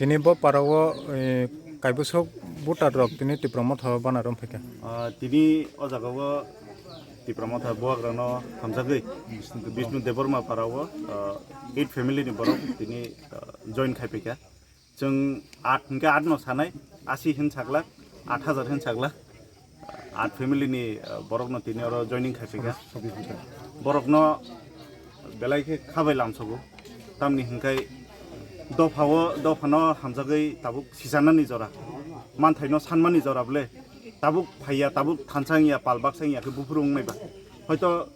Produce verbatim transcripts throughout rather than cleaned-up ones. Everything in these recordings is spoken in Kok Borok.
Tini bo parao, eh, kaibwswk voter rok tini Tipra Motha o bana rom phaikha. Ah, tini o jaga o Tipra Motha buagrano hamjagwi Bishnu Debbarma parao, ah, eight family ni borok tini, ah, join khai phaikha. Chwng at hwnkhe at no sanai, asi hin saglak, at hajar hin saglak. At family ni, uh, borokno tini oro joining khai phaikha. Borokno belai khe khabai lamsogo. Tamni hwnkhai dophao, dophano hamjagwi tabuk sichanani jora, manthaino sanmani jora bole tabuk phaiya, tabuk thansa wngya, pal baksa wngya khe buphuru wngnai ba. Hoito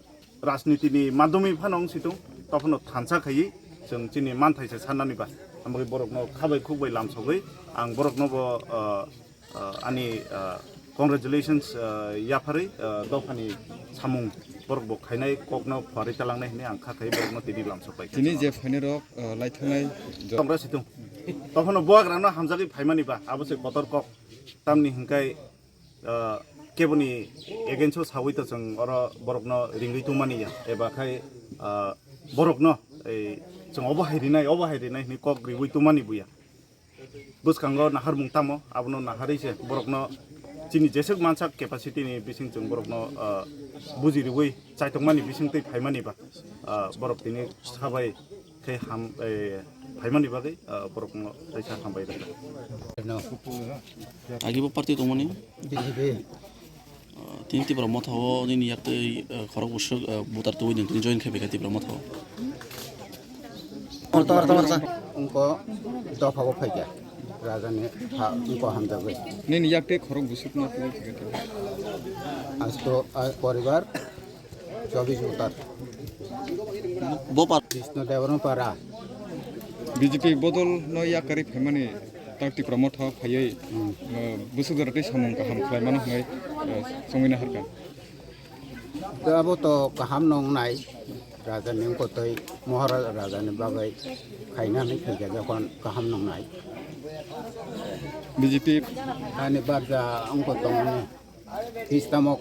rajniti ni madhyomoi phano wng situng, tophano thansa khaiwi chwng chini manthai se sannani ba. Amogwi borokno khabai khukbai lamsogwi ang borokno bo, uh, uh, ani, uh, congratulations, uh, yapharwi, uh, dophani samung borok bo khainai kokno phuarwi talangnai hwnwi ang kha khai borokno tini lamsok pai kha. Tini je phainai rok, uh, lai thangnai jo- Tongra situng. Tophano buagrano hamjagwi phaimani ba, abo se kotor kok. Tamni hwnkhai, uh, keboni against o sawi to chwng oro borokno ringwi tongmani ya, eba khai, uh, borokno ei chwng obo hai rinai, obo hai rinai hwnwi kok riwi tongmani buya. Bwskango naharmung tamo, abono naharwi se borokno chini jeswk mansak capacity ni bising chwng borokno, ah, buji riwi chaitokmani bising twi phaimani ba, ah, borok tini sabai khe ham, eh, phaimani bagwi, ah, borokno teisa hambai rwkha. Agi bo party tongmani? B J P. Ah, tini Tipra Motha o nini yak twi, ah, khorok bwswk, ah, voter twi nini join khai phaikha Tipra Motha o. Tor, tor, tor, tor. Wngkha dopha bo phaikha. Raja ni ha wngkha hamjagwi. Nini yak twi khorok bwswk no twi phaikha. Asto, ah, poribar chobis voter. Bo par- Krishna Debbarma para. B J P bodol no yak kwrwi phaimani tak Tipra Motha phaiwi, hmm, ah, bwswk jora twi samung kaham khlai mano hwnwi, ah, chongwi naharkha. Abo to kaham nongnai, raja ni wngkotwi, Maharaja raja ni bagwi khaina hinwi khaikha, jokhon kaham nongnai. B J P. Ani barja wngkotong ani, Kristamok.